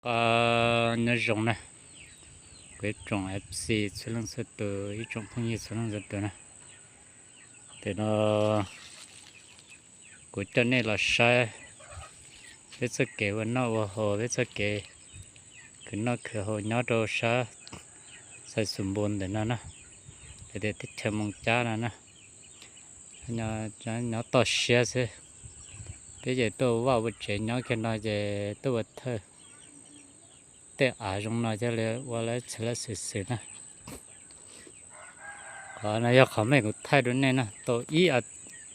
Nyob zoo na, kuv ib tsoom F C txhua leej txhua tus, ib tsoom phooj ywg txhua leej txhua tus na. Tam no kuv coj nej los saib peb txoj kev ua noj ua haus, peb txoj kev khwv noj khwv haus nyob rau sab Xais Xus Npus ntawm no na, hais tias teb chaws Moos Cab no na. Nyob toj siab xwb, peb ces tuaj vaj ua tsev nyob kiag no ces tuaj ua thawj tej av zoo no thiaj li ua lawv txhais lawv xwm xwm na. Qhov no yog qhov mej kuv thaij rau nej na, tau ib,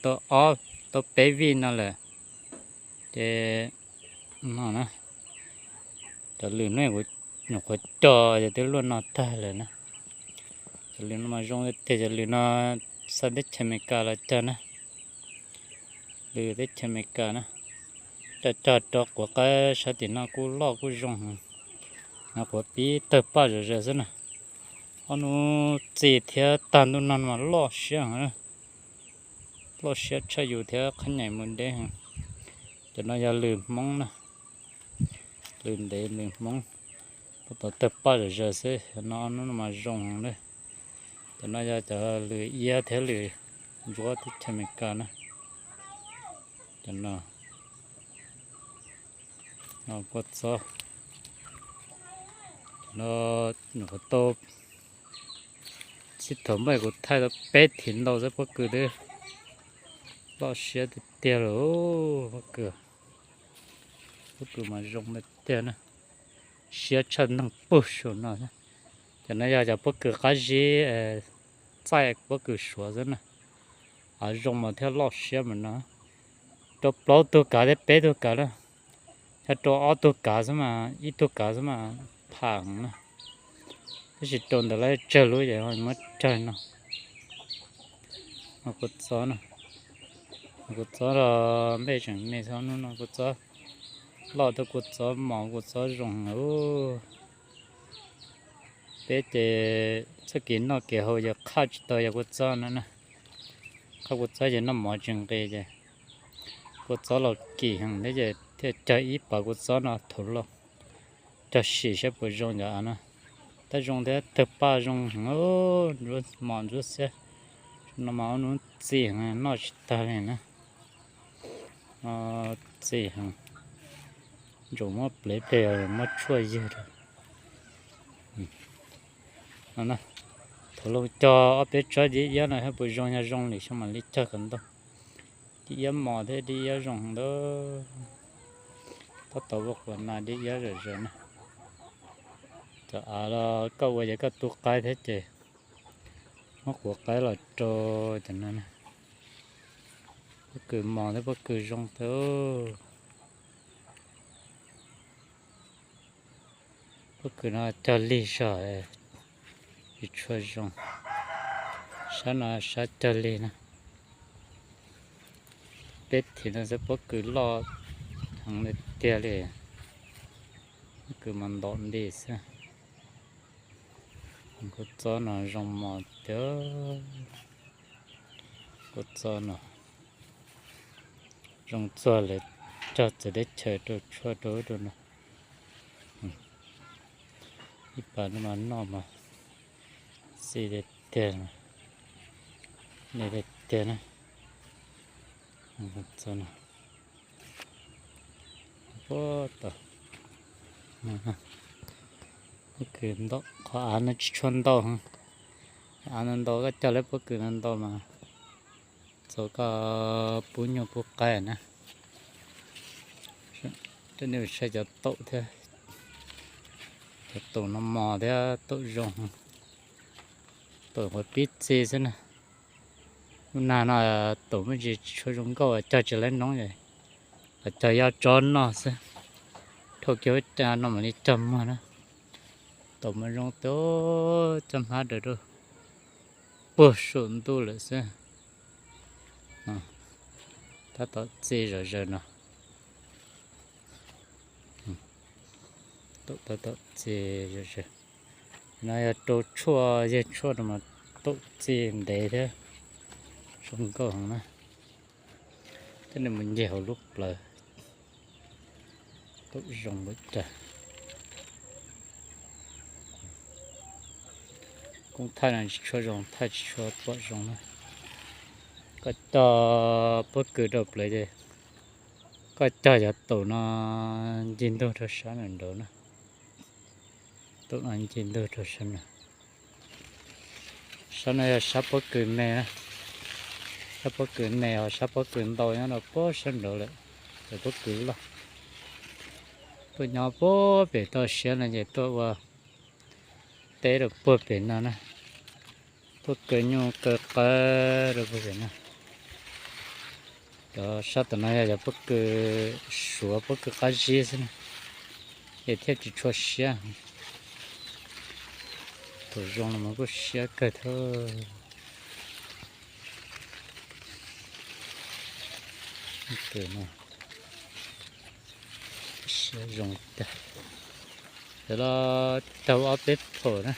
tau ob, tau peb vij no lawm. Ces no na, cov lws no kuv nyuam qhuav cog ces twb luaj no tag lawm na. Cov lws no mas zoo tiag, cov lws no xa teb chaws Amelikas los cog na. Lws teb chaws Amelikas na, cog cog rau quav qaib sab tim no kuj loj kuj zoo. Quav pib tawg paj zom zaws xwb na. Ob hnub txi thiab tag ntuj no mas loj siab heev, loj siab tshaj yus thiab qhab nyaim mus deb heev. Cov no yog lws Hmoob na, lws ntev lws Hmoob, tab tom tawg paj zom zaws xwb. Cov no ob hnub no mas zoo heev na. Cov no yog cov lws iab thiab lws ntsuab teb chaws Amelikas na. Cov no, no kua txob, no nyuam qhuav tau, txij thaum npaj kuv thaij tau peb thiv ntau xwb, pob kws twb loj siab tiag tiag lawm. Pob kws, pob kws mas zoo tiag tiag na, siab tshaj neeg puag saum no. Cov no yog cov pob kws qab zib, txaij pob kws suav xwb na. Av zoo mas thiaj loj siab mas no. Rau plaub tug kav thiab peb tug kav na, yog rau ob tug kav xwb mas, ib tug kav xwb mas pham heev na. Tab sis rau ntawd lawv tsawg lub ces muab tsawg no. Kua txob no, kua txob los npej tseem me xwb, hnub no kua txob loj thiab kua txob mos kua txob zoo heev. Peb ces txoj kev noj kev haus ces qhaj tsis tau yog kua txob no na. Qhaj kua txob ces noj mov tsis nqis ces kua txob los kim heev thiab ces thiaj cog ib pas kua txob no thaum loj, cog sim saib puas zoo cov av no. Tab zoo thiab tawg paj zoo heev, mos ntsuab xiab. No mas ua nub txi heev noj tsis tag li na. Txi heev, ntsaum muab plev ple muab tshuaj ywg rau. Thaum lawv cog ob peb tsob dib iab no saib puas zoo, yog zoo lwm xyoo mam li cog kom ntau. Dib iab mos thiab dib iab zoo heev ntau. Tab tom ua quas nas dib iab zom zaws na. Cov av los koj ua ces koj tu qaib thiab ces muab quav qaib los rau cov no na. Pob kws mos thiab pob kws zoo tau. Pob kws no cog lig zog, tsis tshua zoo. Sab no sab cog lig na. Peb thiv no xwb pob kws loj heev li tiag li. Pob kws mas ntom nti xwb. Kua txob no zoo mos tiag. Kua txob no zoo txog lawv cog txawv teb chaws rau tshuaj rau ub rau no. Ib pas no mas noj mas xis tiag tiag, me tiag tiag na. Pob kws ntau, qhov av no tsis tshua ntau. Av no ntau koj cog lawv pob kws no ntau mas txaus koj pub nyuj pub qaib na. Coj nej mus saib cov taum thiab. Cov taum no mos thiab taum zoo, taum qhuav pib txi xwb na. Lub nag no taum me ntsis tsis tshua zoo nkauj, cog tsis laib noob, cog yog tsob noj xwb. Dhau kiag ub ca no mam li cog muag na. Taum mas zoo tiag, cog hmab daws rau puag saum ntuj lawm xwb. Tab tom txi zom zaws no. Taum tab tom txi zom zaws. No yog rau tshuaj, yog tshuaj no mas taum txi ntev thiab zoo nkauj heev na. Thiab nws mus ncig hauv lub plawv, taum zoo npaum cas. Koob thaij no tsis tshua zoo, thaij tsis tshua pom zoo na. Koj cog pob kws rau plawv ces koj cog cov tus no ncig ntug rau sab nraud na. Tus no ncig ntug rau sab nraud. Sab no yog sab pob kws me na. Sab pob kws me ho sab pob kws ntau nyob rau puag sab nraud lawm. Cov pob kws loj tuaj nyob puag pem toj siab no ces tuaj ua teb rau puag pem no na. Tuaj kaw nyuj kaw qawv rau puag pem no. Cov sab tom no yog cov pob kws suav, pob kws qab zib xwb na, ces thiaj tsis tshua siab. Thaum zoo los mas kuj siab kawg thiab. Siab zoo tag. Cov no tau ob peb phaum na.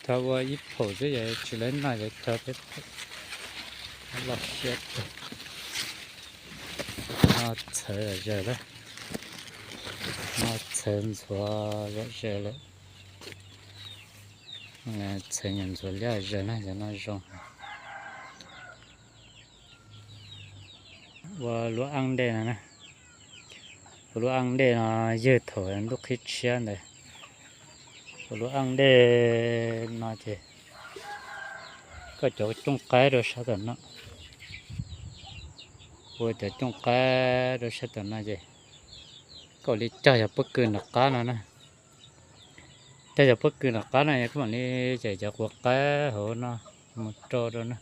Tau ua ib phaum xwb, yog tsis lawv noj ces tau peb phaum. Loj siab tag. No txhawv zom zaws lawm. No txhawv ntxhuav zom zaws lawm. Txhawv nyuam ntxhuav liab zom zaws na, cov no zoo. Ua lub aj dej no na. Ua lub aj dej no ywg thaum ntuj qhib tshiab ntawd. Ua lub aj dej no ces koj cov cooj qaib rau sab tom no. Ua cov cooj qaib rau sab tom no ces koj li cog cov pob kws nram qab no na. Cog cov pob kws nram qab no es koj mam li cais cov quav qaib hauv no mus rau rau na.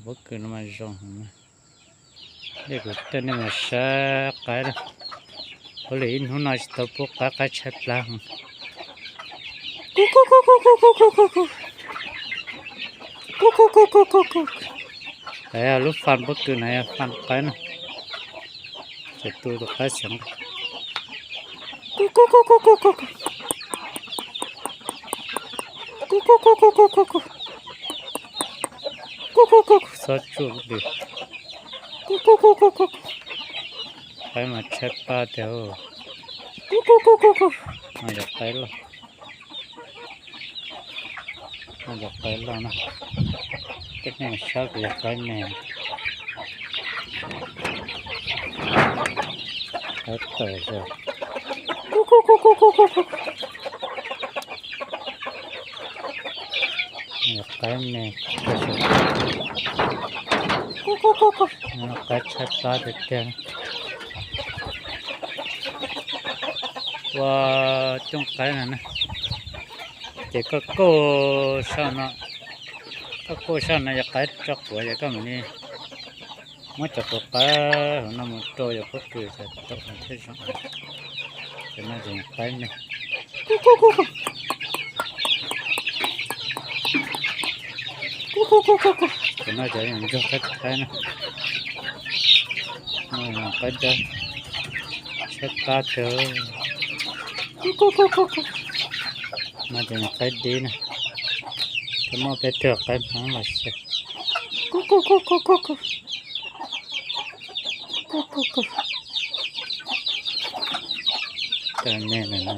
Pob kws no mas zoo heev na. Dej kuv coj nej mus saib qaib na. Ua li ib hnub no tsis tau pub qaib, qaib tshaib plab heev. Kuj kuj kuj kuj kuj kuj kuj kuj. Kuj kuj kuj kuj kuj kuj. Lub faj pob kws no yog faj qaib na. Ces tu tus qaib xeev. Kuj kuj kuj kuj kuj kuj. Kuj kuj kuj kuj kuj kuj. Kuj kuj kuj kuj, txhob tsuj kuv pw. Kuj kuj kuj kuj kuj. Qaib mas tshaib plab tiag. Kuj kuj kuj kuj kuj. No yog qaib loj. No yog qaib loj na. Tej neeg saib kuv yog qaib me. Qaib tawm zog. Kuj kuj kuj kuj kuj kuj. Yog qaib me. Kuj kuj kuj kuj. Qaib tshaib plab tiag tiag. Ua cooj qaib no na. Ces koj kauj sab no, koj kauj sab no yog qaib tso quav, ces koj mam li muab cov quav qaib hauv no mus rau yog pob kws ces tau thiaj zoo. Ces no ces qaib me. Kuj kuj kuj kuj. Kuj kuj kuj kuj kuj. Ces no cov ntsuag qaib qaib na. No qaib dawb, tshaib plab tiag. Kuj kuj kuj kuj kuj. No ces qaib dib na. Twb muaj peb tug qaib Hmoob los xyov. Kuj kuj kuj kuj kuj kuj. Kuj kuj kuj. Cov me no.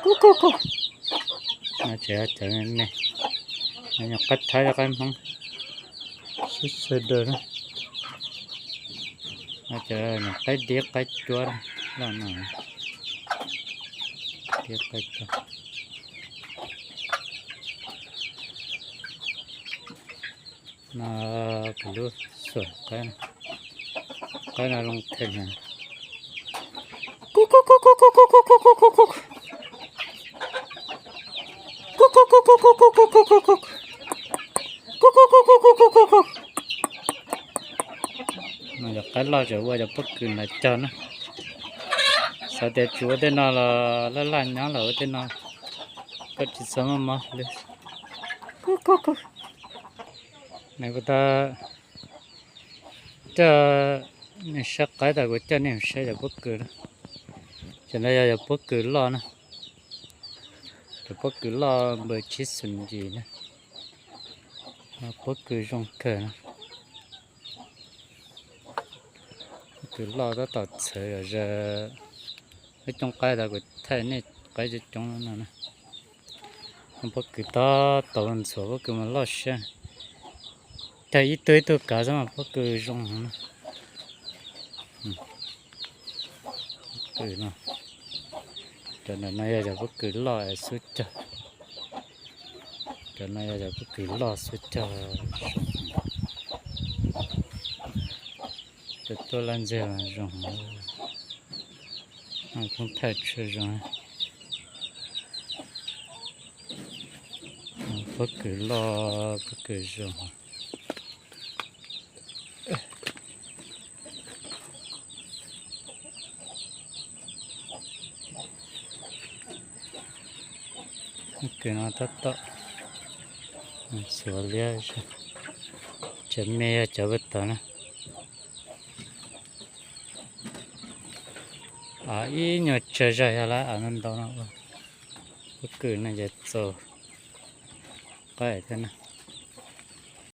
Kuj kuj kuj. No tseem yog cov me me. No yog qaib Thaib thiab qaib Hmoob sib sawv daws na. No cov qaib dib qaib cuab loj no. Dib qaib cuab. No kuv lub xuam qaib, qaib no zoo theem na. Kuj kuj kuj kuj kuj. Kuj kuj kuj kuj kuj. No yog qaib loj tseem ua cov pob kws nrad cog na. Xav tias tsis ua tej no los laj laj nyob los ua tej no, koj tsis txhob muaj mob li. Kuj kuj kuj. Nws kuv tau coj nej saib qaib tas kuv coj nej saib cov pob kws na. Cov no yog cov pob kws loj na. Cov pob kws loj npawg tsib xus ncim na. Pob kws zoo kawg na. Pob kws loj tab tom txhawv zom zaws. Lub cooj qaib tas kuv thaij nej Qaib coob coob no na. Pob kws tob tau ntxhuav pob kws mas loj siab. Tag ib tug ib tug kav xwb mas pob kws zoo heev na. Pob kws no, cov ntawm no yog cov pob kws loj xub cog. Cov no yog cov pob kws loj xub cog. Cov tuaj laj ntxiag zoo. Koob thaij tshua zoo. Pob kws loj, pob kws zoo. Pob kws no tab tom ntxhuav liab. Cov me yog cov puag tod na. Ib nyuag tsawg zog yog lawv av ntau ntau no ua. Pob kws no ces txaus qaib thiab na.